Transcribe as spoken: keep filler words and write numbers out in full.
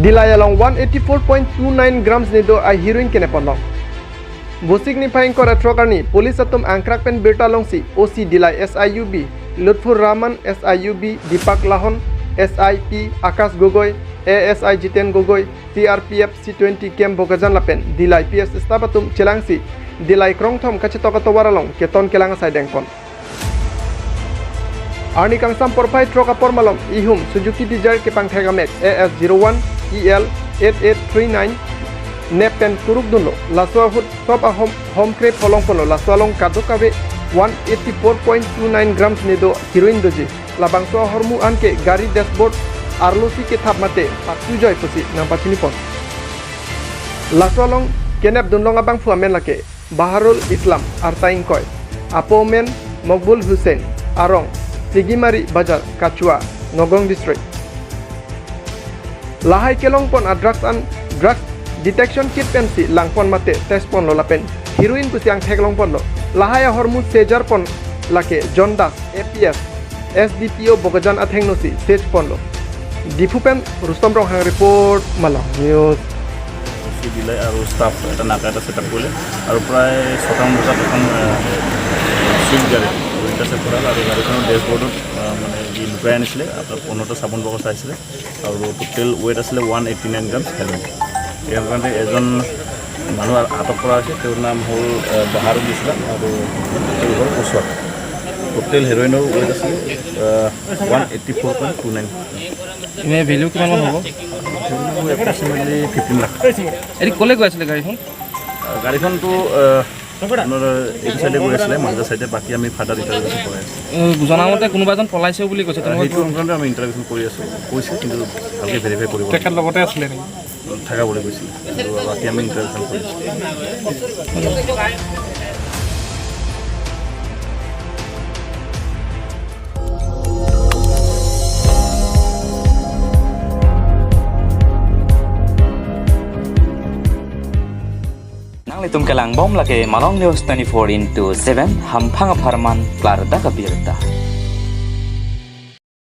Dillai along one eighty four point two nine grams nedo a heroin kenep ponlong. Vosik niphai ingkoi ra throk arni police atum angkrak pen birta longsi O C Dillai S I U B Lutfur Rahman, S I U B Deepak Lahon, S I P Akash Gogoi, A S I Jiten Gogoi, C R P F C twenty camp Bokajan lapen Dillai P S staff atum chelangsi Dillai krongthom kachetok atovar along keton kelang asai dengpon. Arni kangsam porphai throk apor malom ihum Suzuki Dzire kepangthek amek A S zero one E L eight eight three nine nep pen kuruk dunlo. Laso ahut sop ahom homkre pholong ponlo. Laso along kadokave one eighty four point two nine grams nedo heroin doji. Labangso ahormu anke gari dashboard arlosi kethap mate patujoi pusi nangpachini pon. Laso along kenep dunlong abangphu amen lake Baharul Islam, arta ingkoi, apo amen Mokbul Hussain, arong Sigimari Bazar, Kachua, Nagaon District. Lahai kelong pon a drugs an drugs detection kit pensi langpon mate test ponlo lapen heroin pusi angthek long ponlo. Lahai ahormu seizure pon lake John Das, A P S, S D P O Bokajan athengnosi search ponlo. Diphu pen Rustom Ronghang report, Malong News. চি ডি লাই আৰু staff এটা নাকা এটা ছেটআপ কৰিলে আৰু প্ৰায় ছটামান বজাত এখন ছুইফ্ট গাড়ী ইণ্টাৰচেপ্ট কৰা হ'ল আৰু গাড়ীখনৰ ডেছবৰ্ডত মানে যি লুকাই আনিছিলে আপোনাৰ পোন্ধৰটা চাবোন বাকচ আহিছিলে আৰু টোটেল ৱেইট আছিলে one eighty nine grams heroin. ইয়াৰ কাৰণে এজন মানুহ আ- আটক কৰা হৈছে। তেওঁৰ নাম হ'ল আহ, বাহাৰুল ইছলাম আৰু তেওঁ ঘৰ কচুৱাত। টোটেল হেৰইনৰ ৱেইট আছিলে one eighty four point two nine. এনে ভেলু কিমান মান হ'ব? Approximately fifteen lakh. এইটো ক'লৈ গৈ আছিলে গাড়ীখন? গাড়ীখনটো আহ, আপোনাৰ এইটো চাইডে গৈ আছিলে, মাজৰ চাইডে। বাকী আমি ফাৰ্ডাৰ ইণ্টাৰভিউ কৰাই আছোঁ। এ, জনামতে কোনোবা এজন পলাইছে বুলি কৈছে, আহ, তেনেকুৱা সেইটো সংক্ৰান্তত আমি ইণ্টাৰভিউ কৰি আছোঁ। কৈছে, কিন্তু ভালকৈ ভেৰিফাই কৰিব লাগে। তেখেত লগতে আছিলে নেকি? থকা বুলি কৈছিলে, কিন্তু বাকী আমি ইণ্টাৰভিউ কৰি আছোঁ। Nanglitum kelangbom lake Malong News twenty-four into seven, hamphang apharman klardak abirta.